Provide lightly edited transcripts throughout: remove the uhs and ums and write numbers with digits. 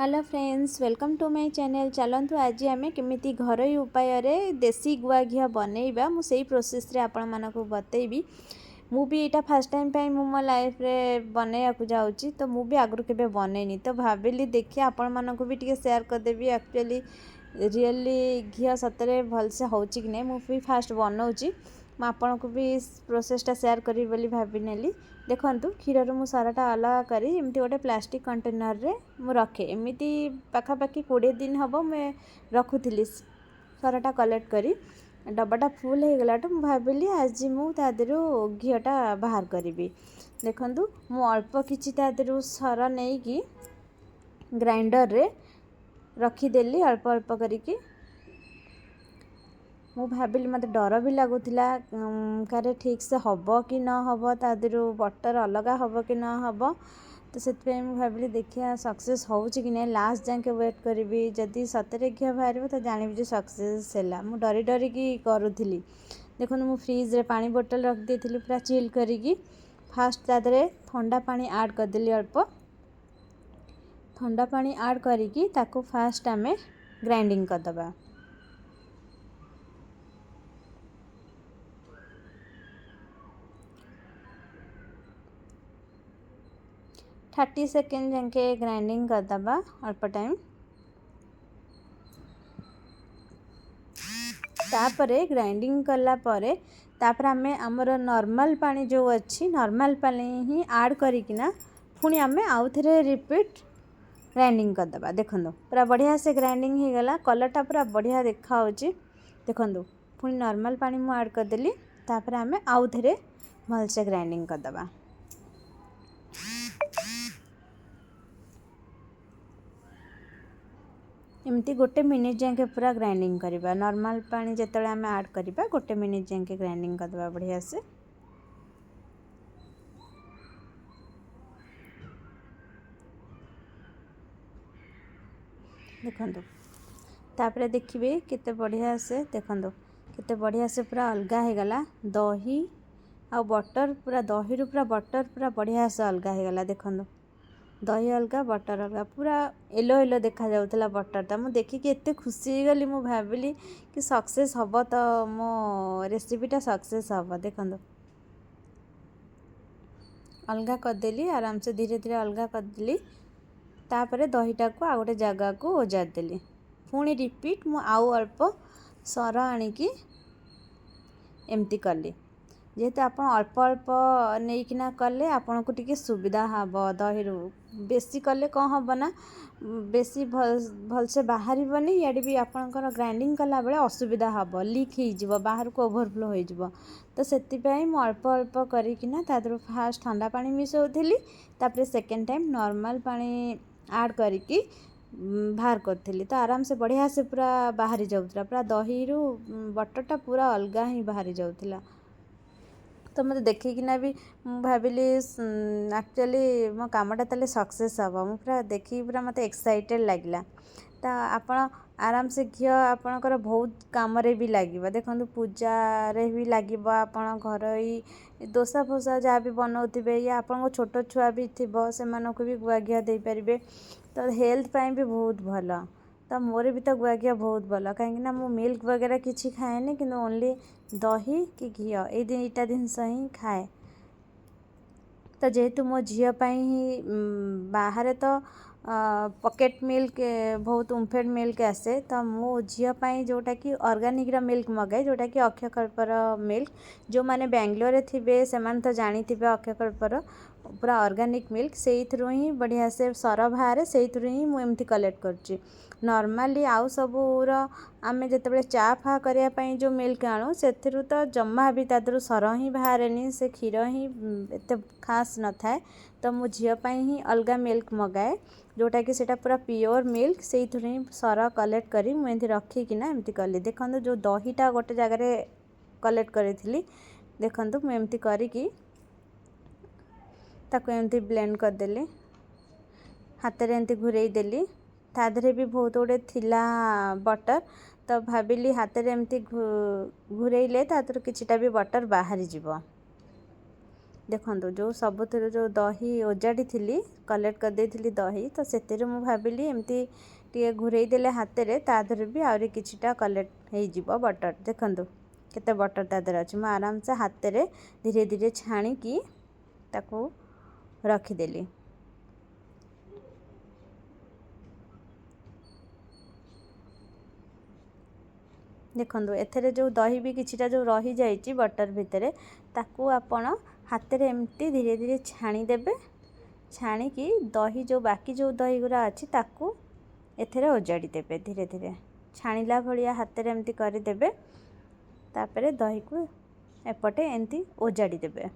Hello friends, welcome to my channel. ଚାଲନ୍ତୁ, ଆଜି ଆମେ କେମିତି ଘରୋଇ ଉପାୟରେ ଦେଶୀ ଗୁଆ ଘିଅ ବନେଇବା, ମୁଁ ସେଇ ପ୍ରୋସେସ୍ରେ ଆପଣମାନଙ୍କୁ ବତେଇବି। ମୁଁ ବି ଏଇଟା ଫାର୍ଷ୍ଟ ଟାଇମ୍ ପାଇଁ ମୁଁ ମୋ ଲାଇଫ୍ରେ ବନେଇବାକୁ ଯାଉଛି। ତ ମୁଁ ବି ଆଗରୁ କେବେ ବନେଇନି, ତ ଭାବିଲି ଦେଖିବା, ଆପଣମାନଙ୍କୁ ବି ଟିକେ ସେୟାର କରିଦେବି, ଆକ୍ଚୁଆଲି ରିଏଲି ଘିଅ ସତରେ ଭଲସେ ହେଉଛି କି ନାହିଁ। ମୁଁ ବି ଫାଷ୍ଟ ବନଉଛି, ମୁଁ ଆପଣଙ୍କୁ ବି ପ୍ରୋସେସ୍ଟା ସେୟାର କରିବି ବୋଲି ଭାବିନେଲି। ଦେଖନ୍ତୁ, କ୍ଷୀରରୁ ମୁଁ ସରଟା ଅଲଗା କରି ଏମିତି ଗୋଟେ ପ୍ଲାଷ୍ଟିକ୍ କଣ୍ଟେନର୍ରେ ମୁଁ ରଖେ। ଏମିତି ପାଖାପାଖି 20 ଦିନ ହେବ ମୁଁ ରଖୁଥିଲି ସରଟା କଲେକ୍ଟ କରି। ଡବାଟା ଫୁଲ୍ ହେଇଗଲାଠୁ ମୁଁ ଭାବିଲି ଆଜି ମୁଁ ତା ଦେହରୁ ଘିଅଟା ବାହାର କରିବି। ଦେଖନ୍ତୁ, ମୁଁ ଅଳ୍ପ କିଛି ତା ଦେହରୁ ସର ନେଇକି ଗ୍ରାଇଣ୍ଡରରେ ରଖିଦେଲି ଅଳ୍ପ ଅଳ୍ପ କରିକି। ମୁଁ ଭାବିଲି, ମୋତେ ଡର ବି ଲାଗୁଥିଲା କାରେ ଠିକ୍ ସେ ହେବ କି ନ ହେବ, ତା ଦେହରୁ ବଟର୍ ଅଲଗା ହେବ କି ନ ହେବ। ତ ସେଥିପାଇଁ ମୁଁ ଭାବିଲି ଦେଖିବା ସକ୍ସେସ୍ ହେଉଛି କି ନାହିଁ, ଲାଷ୍ଟ ଯାଏଁ ୱେଟ୍ କରିବି। ଯଦି ସତରେ ଘିଅ ବାହାରିବ ତ ଜାଣିବି ଯେ ସକ୍ସେସ୍ ହେଲା। ମୁଁ ଡରି ଡରିକି କରୁଥିଲି। ଦେଖନ୍ତୁ, ମୁଁ ଫ୍ରିଜ୍ରେ ପାଣି ବୋଟଲ୍ ରଖିଦେଇଥିଲି ପୁରା ଚିଲ୍ କରିକି। ଫାଷ୍ଟ ତା ଦେହରେ ଥଣ୍ଡା ପାଣି ଆଡ଼୍ କରିଦେଲି ଅଳ୍ପ। ଥଣ୍ଡା ପାଣି ଆଡ଼୍ କରିକି ତାକୁ ଫାଷ୍ଟ ଆମେ ଗ୍ରାଇଣ୍ଡିଙ୍ଗ କରିଦେବା। 30 ସେକେଣ୍ଡ ଯାକେ ଗ୍ରାଇଣ୍ଡିଙ୍ଗ କରିଦେବା, ଅଳ୍ପ ଟାଇମ୍। ତାପରେ ଗ୍ରାଇଣ୍ଡିଙ୍ଗ କଲା ପରେ ତାପରେ ଆମେ ଆମର ନର୍ମାଲ୍ ପାଣି ଯେଉଁ ଅଛି, ନର୍ମାଲ୍ ପାଣି ହିଁ ଆଡ଼୍ କରିକିନା ପୁଣି ଆମେ ଆଉ ଥରେ ରିପିଟ୍ ଗ୍ରାଇଣ୍ଡିଙ୍ଗ କରିଦେବା। ଦେଖନ୍ତୁ, ପୁରା ବଢ଼ିଆ ସେ ଗ୍ରାଇଣ୍ଡିଙ୍ଗ ହେଇଗଲା, କଲର୍ଟା ପୁରା ବଢ଼ିଆ ଦେଖାହେଉଛି। ଦେଖନ୍ତୁ, ପୁଣି ନର୍ମାଲ୍ ପାଣି ମୁଁ ଆଡ଼୍ କରିଦେଲି। ତାପରେ ଆମେ ଆଉ ଥରେ ଭଲସେ ଗ୍ରାଇଣ୍ଡିଙ୍ଗ କରିଦେବା। ଏମିତି ଗୋଟେ ମିନିଟ୍ ଯାଏଁ ପୁରା ଗ୍ରାଇଣ୍ଡିଙ୍ଗ କରିବା। ନର୍ମାଲ୍ ପାଣି ଯେତେବେଳେ ଆମେ ଆଡ଼୍ କରିବା, ଗୋଟେ ମିନିଟ୍ ଯାଏଁ ଗ୍ରାଇଣ୍ଡିଙ୍ଗ କରିଦେବା ବଢ଼ିଆ ସେ। ଦେଖନ୍ତୁ, ତାପରେ ଦେଖିବେ କେତେ ବଢ଼ିଆ ସେ, ଦେଖନ୍ତୁ କେତେ ବଢ଼ିଆ ସେ ପୁରା ଅଲଗା ହେଇଗଲା ଦହି ଆଉ ବଟର୍। ପୁରା ଦହିରୁ ପୁରା ବଟର୍ ପୁରା ବଢ଼ିଆ ସେ ଅଲଗା ହେଇଗଲା। ଦେଖନ୍ତୁ, ଦହି ଅଲଗା, ବଟର୍ ଅଲଗା, ପୁରା ୟେଲୋ ୟେଲୋ ଦେଖାଯାଉଥିଲା ବଟର୍ଟା। ମୁଁ ଦେଖିକି ଏତେ ଖୁସି ହେଇଗଲି। ମୁଁ ଭାବିଲି କି ସକ୍ସେସ୍ ହେବ ତ, ମୋ ରେସିପିଟା ସକ୍ସେସ୍ ହେବ। ଦେଖନ୍ତୁ, ଅଲଗା କରିଦେଲି, ଆରାମସେ ଧୀରେ ଧୀରେ ଅଲଗା କରିଦେଲି। ତାପରେ ଦହିଟାକୁ ଆଉ ଗୋଟେ ଜାଗାକୁ ଓଜାରି ଦେଲି। ପୁଣି ରିପିଟ୍ ମୁଁ ଆଉ ଅଳ୍ପ ସର ଆଣିକି ଏମିତି କଲି। ଯେହେତୁ ଆପଣ ଅଳ୍ପ ଅଳ୍ପ ନେଇକିନା କଲେ ଆପଣଙ୍କୁ ଟିକେ ସୁବିଧା ହେବ। ଦହିରୁ ବେଶୀ କଲେ କ'ଣ ହେବ ନା, ବେଶୀ ଭଲସେ ବାହାରିବନି, ଇଆଡ଼େ ବି ଆପଣଙ୍କର ଗ୍ରାଇଣ୍ଡିଙ୍ଗ କଲାବେଳେ ଅସୁବିଧା ହେବ, ଲିକ୍ ହେଇଯିବ ବାହାରକୁ, ଓଭରଫ୍ଲୋ ହେଇଯିବ। ତ ସେଥିପାଇଁ ମୁଁ ଅଳ୍ପ ଅଳ୍ପ କରିକିନା ତା ଦେହରୁ ଫାଷ୍ଟ ଥଣ୍ଡା ପାଣି ମିଶାଉଥିଲି, ତାପରେ ସେକେଣ୍ଡ ଟାଇମ୍ ନର୍ମାଲ୍ ପାଣି ଆଡ଼୍ କରିକି ବାହାର କରିଥିଲି। ତ ଆରାମସେ ବଢ଼ିଆ ସେ ପୁରା ବାହାରି ଯାଉଥିଲା, ପୁରା ଦହିରୁ ବଟର୍ଟା ପୁରା ଅଲଗା ହିଁ ବାହାରି ଯାଉଥିଲା। ତ ମୋତେ ଦେଖିକିନା ବି ମୁଁ ଭାବିଲି ଆକ୍ଚୁଆଲି ମୋ କାମଟା ତାହେଲେ ସକ୍ସେସ୍ ହେବ। ମୁଁ ପୁରା ଦେଖିକି ପୁରା ମୋତେ ଏକ୍ସାଇଟେଡ଼୍ ଲାଗିଲା। ତ ଆପଣ ଆରାମସେ ଘିଅ ଆପଣଙ୍କର ବହୁତ କାମରେ ବି ଲାଗିବ। ଦେଖନ୍ତୁ, ପୂଜାରେ ବି ଲାଗିବ, ଆପଣ ଘରୋଇ ଦୋସା ଫୋସା ଯାହା ବି ବନଉଥିବେ, ୟା ଆପଣଙ୍କ ଛୋଟ ଛୁଆ ବି ଥିବ, ସେମାନଙ୍କୁ ବି ଗୁଆ ଘିଅ ଦେଇପାରିବେ। ତ ହେଲ୍ଥ ପାଇଁ ବି ବହୁତ ଭଲ। ତ ମୋର ବି ତ ଗୁଆ ଘିଅ ବହୁତ ଭଲ, କାହିଁକିନା ମୁଁ ମିଲ୍କ ବଗେରା କିଛି ଖାଏନି, କିନ୍ତୁ ଓନ୍ଲି ଦହି କି ଘିଅ ଏଇ ଦୁଇଟା ଜିନିଷ ହିଁ ଖାଏ। ତ ଯେହେତୁ ମୋ ଝିଅ ପାଇଁ ହିଁ, ବାହାରେ ତ ପକେଟ୍ ମିଲ୍କ ବହୁତ ଓମଫେଡ଼ ମିଲ୍କ ଆସେ, ତ ମୋ ଝିଅ ପାଇଁ ଯେଉଁଟାକି ଅର୍ଗାନିକ୍ର ମିଲ୍କ ମଗାଏ, ଯେଉଁଟାକି ଅକ୍ଷୟକଳ୍ପର ମିଲ୍କ। ଯେଉଁମାନେ ବାଙ୍ଗଲୋରରେ ଥିବେ ସେମାନେ ତ ଜାଣିଥିବେ, ଅକ୍ଷୟକଳ୍ପର ପୁରା ଅର୍ଗାନିକ୍ ମିଲ୍କ, ସେଇଥିରୁ ହିଁ ବଢ଼ିଆ ସେ ସର ବାହାରେ, ସେଇଥିରୁ ହିଁ ମୁଁ ଏମିତି କଲେକ୍ଟ କରୁଛି। ନର୍ମାଲି ଆଉ ସବୁର ଆମେ ଯେତେବେଳେ ଚା ଫା କରିବା ପାଇଁ ଯେଉଁ ମିଲ୍କ ଆଣୁ, ସେଥିରୁ ତ ଜମା ବି ତା ଦେହରୁ ସର ହିଁ ବାହାରେନି, ସେ କ୍ଷୀର ହିଁ ଏତେ ଖାସ୍ ନଥାଏ। ତ ମୋ ଝିଅ ପାଇଁ ହିଁ ଅଲଗା ମିଲ୍କ ମଗାଏ, ଯେଉଁଟାକି ସେଇଟା ପୁରା ପିଓର ମିଲ୍କ, ସେଇଥିରୁ ହିଁ ସର କଲେକ୍ଟ କରି ମୁଁ ଏମିତି ରଖିକିନା ଏମିତି କଲି। ଦେଖନ୍ତୁ, ଯେଉଁ ଦହିଟା ଗୋଟେ ଜାଗାରେ କଲେକ୍ଟ କରିଥିଲି, ଦେଖନ୍ତୁ, ମୁଁ ଏମିତି କରିକି ତାକୁ ଏମିତି ବ୍ଲେଣ୍ଡ କରିଦେଲି, ହାତରେ ଏମିତି ଘୁରେଇ ଦେଲି। ତା ଦେହରେ ବି ବହୁତ ଗୁଡ଼ିଏ ଥିଲା ବଟର୍, ତ ଭାବିଲି ହାତରେ ଏମିତି ଘୁରେଇଲେ ତା ଦେହରୁ କିଛିଟା ବି ବଟର୍ ବାହାରିଯିବ। ଦେଖନ୍ତୁ, ଯେଉଁ ସବୁଥିରୁ ଯେଉଁ ଦହି ଓଜାଡ଼ି ଥିଲି, କଲେକ୍ଟ କରିଦେଇଥିଲି ଦହି, ତ ସେଥିରୁ ମୁଁ ଭାବିଲି ଏମିତି ଟିକେ ଘୁରେଇ ଦେଲେ ହାତରେ ତା ଦେହରେ ବି ଆହୁରି କିଛିଟା କଲେକ୍ଟ ହେଇଯିବ ବଟର୍। ଦେଖନ୍ତୁ କେତେ ବଟର୍ ତା ଦେହରେ ଅଛି। ମୁଁ ଆରାମସେ ହାତରେ ଧୀରେ ଧୀରେ ଛାଣିକି ତାକୁ ରଖିଦେଲି। ଦେଖନ୍ତୁ, ଏଥିରେ ଯେଉଁ ଦହି ବି କିଛିଟା ଯେଉଁ ରହିଯାଇଛି ବଟର୍ ଭିତରେ, ତାକୁ ଆପଣ ହାତରେ ଏମିତି ଧୀରେ ଧୀରେ ଛାଣିଦେବେ। ଛାଣିକି ଦହି ଯେଉଁ ବାକି ଯେଉଁ ଦହି ଗୁଡ଼ା ଅଛି, ତାକୁ ଏଥିରେ ଓଜାଡ଼ି ଦେବେ। ଧୀରେ ଧୀରେ ଛାଣିଲା ଭଳିଆ ହାତରେ ଏମିତି କରିଦେବେ। ତାପରେ ଦହିକୁ ଏପଟେ ଏମିତି ଓଜାଡ଼ି ଦେବେ।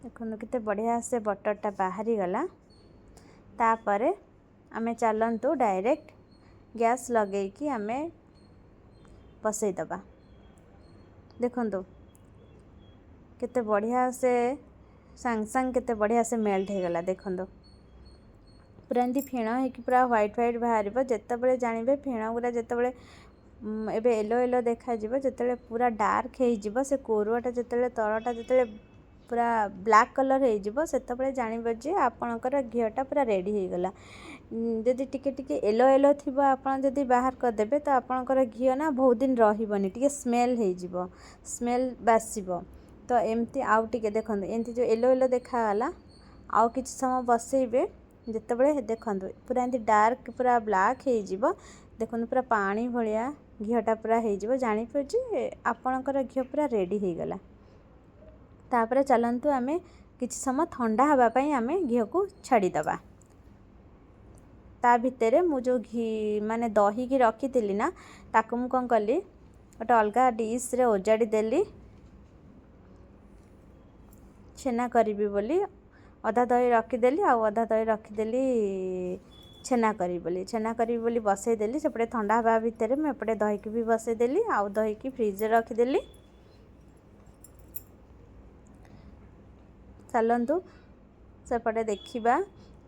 ଦେଖନ୍ତୁ କେତେ ବଢ଼ିଆ ସେ ବଟର୍ଟା ବାହାରିଗଲା। ତାପରେ ଆମେ ଚାଲନ୍ତୁ ଡାଇରେକ୍ଟ ଗ୍ୟାସ୍ ଲଗେଇକି ଆମେ ବସେଇଦେବା। ଦେଖନ୍ତୁ କେତେ ବଢ଼ିଆ ସେ ସାଙ୍ଗେ ସାଙ୍ଗେ କେତେ ବଢ଼ିଆ ସେ ମେଲ୍ଟ ହେଇଗଲା। ଦେଖନ୍ତୁ, ପୁରା ଏମିତି ଫେଣ ହେଇକି ପୁରା ହ୍ୱାଇଟ୍ ହ୍ୱାଇଟ୍ ବାହାରିବ। ଯେତେବେଳେ ଜାଣିବେ ଫେଣ ଗୁଡ଼ା ଯେତେବେଳେ ଏବେ ୟେଲୋ ୟେଲୋ ଦେଖାଯିବ, ଯେତେବେଳେ ପୁରା ଡାର୍କ ହେଇଯିବ, ସେ କୋରୁଆଟା ଯେତେବେଳେ ତଳଟା ଯେତେବେଳେ ପୁରା ବ୍ଲାକ୍ କଲର୍ ହେଇଯିବ, ସେତେବେଳେ ଜାଣିବ ଯେ ଆପଣଙ୍କର ଘିଅଟା ପୁରା ରେଡ଼ି ହେଇଗଲା। ଯଦି ଟିକେ ଟିକେ ୟେଲୋ ୟେଲୋ ଥିବ, ଆପଣ ଯଦି ବାହାର କରିଦେବେ, ତ ଆପଣଙ୍କର ଘିଅ ନା ବହୁତ ଦିନ ରହିବନି, ଟିକେ ସ୍ମେଲ୍ ହେଇଯିବ, ସ୍ମେଲ୍ ବାସିବ। ତ ଏମିତି ଆଉ ଟିକେ ଦେଖନ୍ତୁ, ଏମିତି ଯେଉଁ ୟେଲୋ ୟେଲୋ ଦେଖାଗଲା, ଆଉ କିଛି ସମୟ ବସେଇବେ। ଯେତେବେଳେ ଦେଖନ୍ତୁ ପୁରା ଏମିତି ଡାର୍କ ପୁରା ବ୍ଲାକ୍ ହେଇଯିବ, ଦେଖନ୍ତୁ ପୁରା ପାଣି ଭଳିଆ ଘିଅଟା ପୁରା ହେଇଯିବ, ଜାଣିପାରୁଛି ଆପଣଙ୍କର ଘିଅ ପୁରା ରେଡ଼ି ହେଇଗଲା। ତାପରେ ଚାଲନ୍ତୁ ଆମେ କିଛି ସମୟ ଥଣ୍ଡା ହେବା ପାଇଁ ଆମେ ଘିଅକୁ ଛାଡ଼ିଦେବା। ତା ଭିତରେ ମୁଁ ଯେଉଁ ଘି ମାନେ ଦହିକି ରଖିଥିଲି ନା, ତାକୁ ମୁଁ କ'ଣ କଲି, ଗୋଟେ ଅଲଗା ଡିସ୍ରେ ଓଜାଡ଼ି ଦେଲି ଛେନା କରିବି ବୋଲି। ଅଧା ଦହି ରଖିଦେଲି ଆଉ ଅଧା ଦହି ରଖିଦେଲି ଛେନା କରିବି ବୋଲି। ଛେନା କରିବି ବୋଲି ବସେଇଦେଲି। ସେପଟେ ଥଣ୍ଡା ହେବା ଭିତରେ ମୁଁ ଏପଟେ ଦହିକି ବି ବସେଇଦେଲି ଆଉ ଦହିକି ଫ୍ରିଜ୍ରେ ରଖିଦେଲି। ଚାଲନ୍ତୁ ସେପଟେ ଦେଖିବା,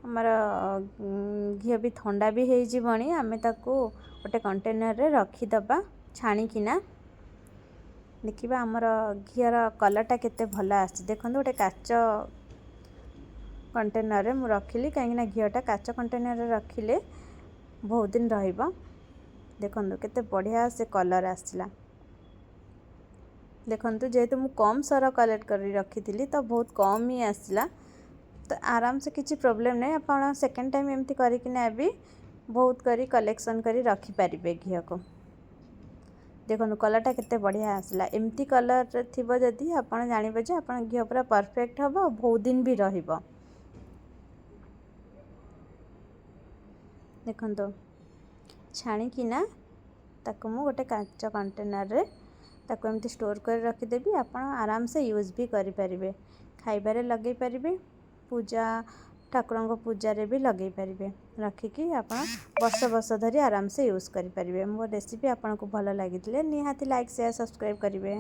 ଆମର ଘିଅ ବି ଥଣ୍ଡା ବି ହେଇଯିବଣି। ଆମେ ତାକୁ ଗୋଟେ କଣ୍ଟେନର୍ରେ ରଖିଦେବା ଛାଣିକିନା। ଦେଖିବା ଆମର ଘିଅର କଲର୍ଟା କେତେ ଭଲ ଆସିଛି। ଦେଖନ୍ତୁ, ଗୋଟେ କାଚ କଣ୍ଟେନର୍ରେ ମୁଁ ରଖିଲି, କାହିଁକିନା ଘିଅଟା କାଚ କଣ୍ଟେନର୍ରେ ରଖିଲେ ବହୁତ ଦିନ ରହିବ। ଦେଖନ୍ତୁ କେତେ ବଢ଼ିଆ ସେ କଲର୍ ଆସିଲା। ଦେଖନ୍ତୁ, ଯେହେତୁ ମୁଁ କମ୍ ସର କଲେକ୍ଟ କରି ରଖିଥିଲି, ତ ବହୁତ କମ୍ ହିଁ ଆସିଲା। ତ ଆରାମସେ କିଛି ପ୍ରୋବ୍ଲେମ୍ ନାହିଁ, ଆପଣ ସେକେଣ୍ଡ ଟାଇମ୍ ଏମିତି କରିକିନା ବି ବହୁତ କରି କଲେକ୍ସନ୍ କରି ରଖିପାରିବେ ଘିଅକୁ। ଦେଖନ୍ତୁ କଲର୍ଟା କେତେ ବଢ଼ିଆ ଆସିଲା। ଏମିତି କଲର୍ ଥିବ ଯଦି, ଆପଣ ଜାଣିବେ ଯେ ଆପଣ ଘିଅ ପୁରା ପରଫେକ୍ଟ ହେବ ଆଉ ବହୁତ ଦିନ ବି ରହିବ। ଦେଖନ୍ତୁ, ଛାଣିକିନା ତାକୁ ମୁଁ ଗୋଟେ କାଚ କଣ୍ଟେନର୍ରେ ତାକୁ ଏମିତି ଷ୍ଟୋର୍ କରି ରଖିଦେବି। ଆପଣ ଆରାମସେ ୟୁଜ୍ ବି କରିପାରିବେ, ଖାଇବାରେ ଲଗେଇ ପାରିବେ, ପୂଜା ଠାକୁରଙ୍କ ପୂଜାରେ ବି ଲଗେଇ ପାରିବେ। ରଖିକି ଆପଣ ବର୍ଷ ବର୍ଷ ଧରି ଆରାମସେ ୟୁଜ୍ କରିପାରିବେ। ମୋ ରେସିପି ଆପଣଙ୍କୁ ଭଲ ଲାଗିଥିଲେ ନିହାତି ଲାଇକ୍, ସେୟାର, ସବସ୍କ୍ରାଇବ୍ କରିବେ।